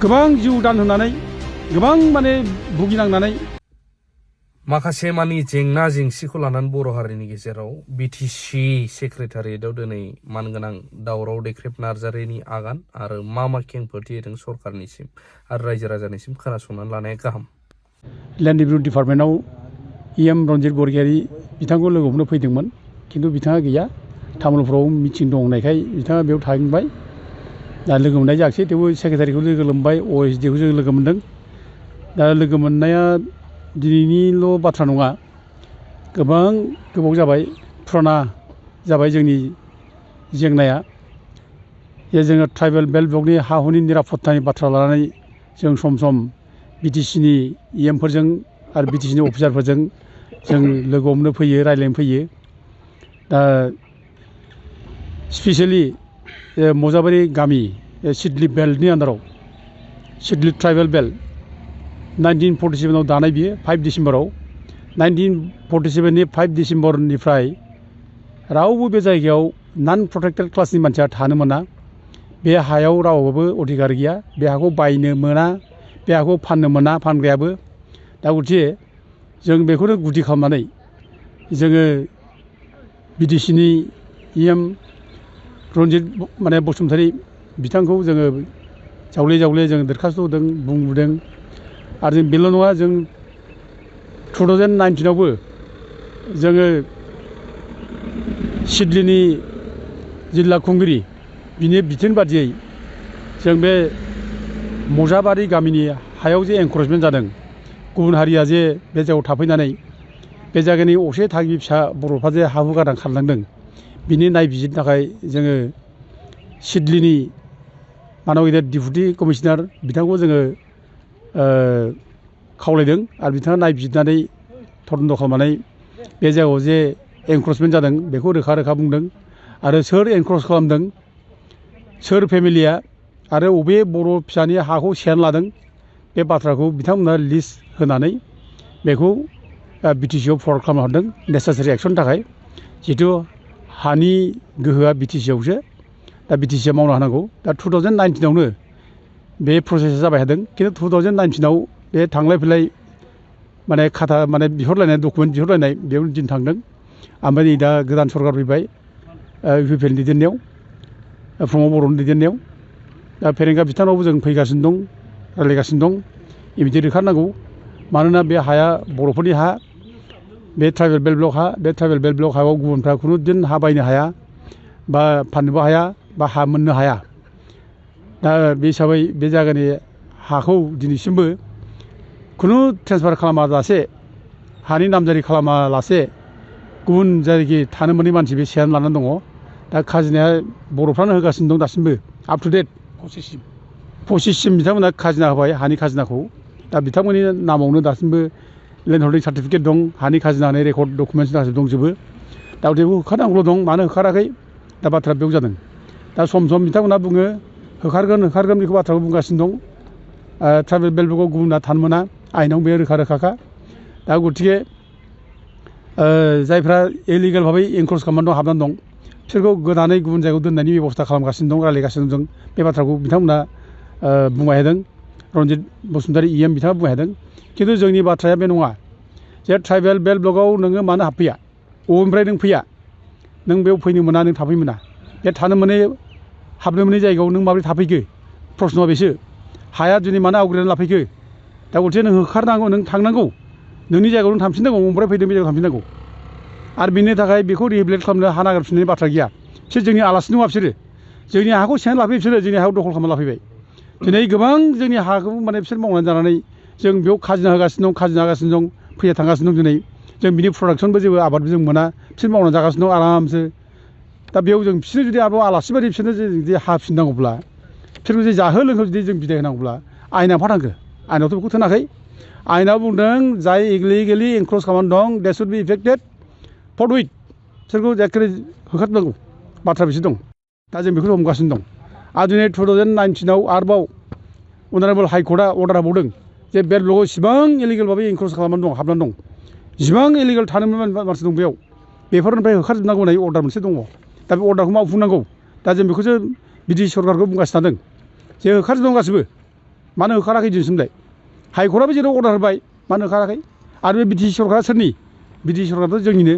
गोबां जिउ दान होनानै गोबां माने भुगिनांनानै माखासे मानि जेंना जेंसिखौ लानानै बर' हारिनि गेजेराव बिटिसि सेक्रेटारियेटआव दिनै मानगोनां दावराव दैख्रेब नार्जारिनि आगान आरो मा खेंफोरथि होदों सरकारनिसिम आरो रायजो राजानिसिम खोनासंनानै लानाया गाहाम। लेन्ड डेभेलपमेन्ट डिपार्टमेन्टआव EM रन्जित बरगयारी बिथांखौ लोगो हमनो फैदोंमोन, खिन्थु बिथाङा गैया। तामुलपुराव मिटिं दं होननायखाय बिथाङा बेयाव थांबाय। दा लोगो मोननाय जायाखिसै, थेवबो सेक्रेटारिखौ लोगो मोनबाय, OSD खौ जों लोगो मोनदों। दा लोगो मोननाया दिनैनिल' बाथ्रा नङा, गोबां गोबाव जाबाय, फुराना जाबाय जोंनि जेंनाया। जे जोङो ट्राइबेल बेल्ट ब्लकनि हा हुनि निरापत्तानि बाथ्रा लानानै जों सम सम बिटिसिनि EMफोरजों आरो बिटिसिनि अफिसारफोरजों जों लोगो हमनो फैयो, रायज्लायनो फैयो। दा स्पेसियेलि मजाबारि गामि सिडली बेल्टनि आन्दाराव, सिडली ट्राइबेल बेल्ट 1947आव दानाय बियो 5 डिसेम्बराव। 1947नि 5 डिसेम्बरनिफ्राय रावबो बे जायगायाव नन प्रटेक्टेड क्लासनि मानसिया थानो मोना। बे हायाव रावहाबो अधिकार गैया, बे हाखौ बायनो मोना, बे हाखौ फाननो मोना, फानग्रायाबो। दा गथिखे जों बेखौनो गुदि खालामनानै जोङो बिटिसिनि EM रन्जित बसुमतारी बिथांखौ जोङो जावले जावले जों दरखास्त होदों, बुंबोदों। आरो जों बेल' नङा, जों 2019आवबो जोङो सिडलीनि जिल्ला खुंगिरि बिनि बिथोन बादियै जों बे मजाबारि गामिनि हायाव जे एनक्रचमेन्ट जादों, गुबुन हारिया जे बे जायगायाव थाफैनानै बे जायगानि असे थागिबि फिसा बर'फ्रा जे हा हु गारनानै खारलांदों, बिनि नायबिजिरनो थाखाय जोङो सिडलीनि मानव गेदेर डिपुटि कमिशनार बिथांखौ जोङो खावलायदों। आरो बिथाङा नायबिजिरनानै तदन्त खालामनानै बे जायगायाव जे एनक्रचमेन्ट जादों बेखौ रोखा रोखा बुंदों। आरो सोर एनक्रच खालामदों, सोर फेमिलिया, आरो बबे बर' फिसानि हाखौ सेनानै लादों, बे बाथ्राखौ बिथांमोना लिस्ट होनानै बेखौ बिटिसिआव फरवार्ड खालामना हरदों नेसेसारि एक्सननि थाखाय। जिहेथु हानि गोहोआ बिटिसिआवसो, दा बिटिसिआ मावना होनांगौ। दा 2019आवनो बे प्रसेसा जाबाय थादों, खिन्थु 2019आव बे थांलाय फैलाय खाथा बिहरलायनाय, डकुमेन्ट बिहरलायनाय, बेयाव दिन थांदों। ओमफ्राय नै दा गोदान सरकार फैबाय, UPPनि दैदेननायाव, प्रमद बर'नि दैदेननायाव। दा फेरेंगा बिथानावबो जों फैगासिनो दं, रायज्लायगासिनो दं। इमिडियेट ओंखारनांगौ, मानोना बे हाया बर'फोरनि हा, बे ट्राइबेल बेल्ट ब्लक हा। बे ट्राइबेल बेल्ट ब्लक हायाव गुबुनफ्रा खुनु दिन हा बायनो हाया, बा फाननोबो हाया, बा हा मोननो हाया। दा बे हिसाबै बे जायगानि हाखौ दिनैसिमबो खुनु ट्रेन्सफार खालामालासे, हानि नामजारि खालामालासे गुबुन जायगानि थानो मोनै मानसि बे सेनानै लानानै दङ। दा खाजोनाया बर'फ्रानो होगासिनो दं दासिमबो, आप टु डेट 25सिम बिथांमोना खाजोना होबाय, हानि खाजोनाखौ। दा बिथांमोननि नामावनो दासिमबो लेन्ड हल्डिं सार्टिफिकेट दं, हानि खाजोना होनाय रेकर्ड डकुमेन्टस गासैबो दंजोबो। दा बेखौ होखारनांगौल' दं, मानो होखाराखै, दा बाथ्रा बेयाव जादों। दा सम सम बिथांमोना बुङो होखारगोन होखारगोन, बेखौ बाथ्राखौ बुंगासिनो दं। ट्राइबेल बेल्ट ब्लकआव गुबुना थानो मोना, आइनाव बे रोखा रोखाखा। दा गथिखे जायफ्रा इलिगेल भाबै एनक्रच खालामनानै दं, हाबनानै दं, बिसोरखौ गोदानै गुबुन जायगायाव दोननायनि बेब'स्था खालामगासिनो दं, रायज्लायगासिनो दं। बे बाथ्राखौ बिथांमोना बुंबाय थादों, रन्जित बसुमतारी EM बिथाङा बुंबाय थादों। खिन्थु जोंनि बाथ्राया बे नङा जे ट्राइबेल बेल्ट ब्लकआव नोङो मानो हाबफैया, बबेनिफ्राय नों फैया, नों बेयाव फैनो मोना, नों थाफैनो मोना। बे थानो मोनै, हाबनो मोनै जायगायाव नों माबोरै थाफैखो, प्रश्नआ बेसो। हाया दिनै मानो आवग्रिनानै लाफैखो। दा गथिखे नों होखारनांगौ, नों थांनांगौ, नोंनि जायगायाव नों थांफिननांगौ, बबेनिफ्राय फैदों बे जायगायाव थांफिननांगौ। आरो बेनि थाखाय बेखौ रिहेबिलिट खालामनो हा नागिरफिननायनि बाथ्रा गैया। बिसोर जोंनि आलासि नङा, बिसोरो जोंनि हाखौ सेनानै लाफैयो, बिसोरो जोंनि हाखौ दखल खालामना लाफैबाय। दिनै गोबां जोंनि हाखौ बिसोर मावनानै जानानै जों बेयाव खाजोना होगासिनो दं, खाजोना होगासिनो दं, फैसा थांगासिनो दं। दिनै जों बिनि प्रडाक्सनबो जेबो आबादबो जों मोना, बिसोर मावनानै जागासिनो दं आरामसो। दा बेयाव जों बिसोरनो जुदि आरोबाव आलासि बायदि बिसोरनो जुदि हा फिननांगौब्ला, बिसोरखौ जुदि जाहो लोंहो जुदि जों बिदाय होनांगौब्ला आयेना मा थांखो? आयेनावथ' बेखौ थोनाखै। आयेनाव बुंदों जाय इलिगेलि एनक्रच खालामनानै दं, दे शुड बि इफेक्टेड फरथुइट, बिसोरखौ एखेबारे होखारनांगौ बाथ्रा बिसोर दं। दा जों बेखौ हमगासिनो दं। आरो दिनै 2019आव आरोबाव अनारेबल हाइकर्टआ अर्डार होबावदों जे बेल्ट ब्लकआव इसिबां इलिगेल भाबै एनक्रच खालामनानै दं, हाबनानै दं, जिसिबां इलिगेल थानो मोनै मानसि दं बेयाव, बेफोरनिफ्राय होखारजोबनांगौ होननाय अर्डार मोनसे दङ। दा बे अर्डारखौ मावफुंनांगौ। दा जों बेखौसो बिटिसि सरकारखौ बुंगासिनो थादों जे होखारजोबनांगौ गासिबो। मानो होखाराखै दिनैसिमलाय हाइकर्टआबो जेराव अर्डार होबाय मानो होखाराखै आरो बे बिटिसि सरकारा सोरनि बिटिसि सरकाराथ' जोंनिनो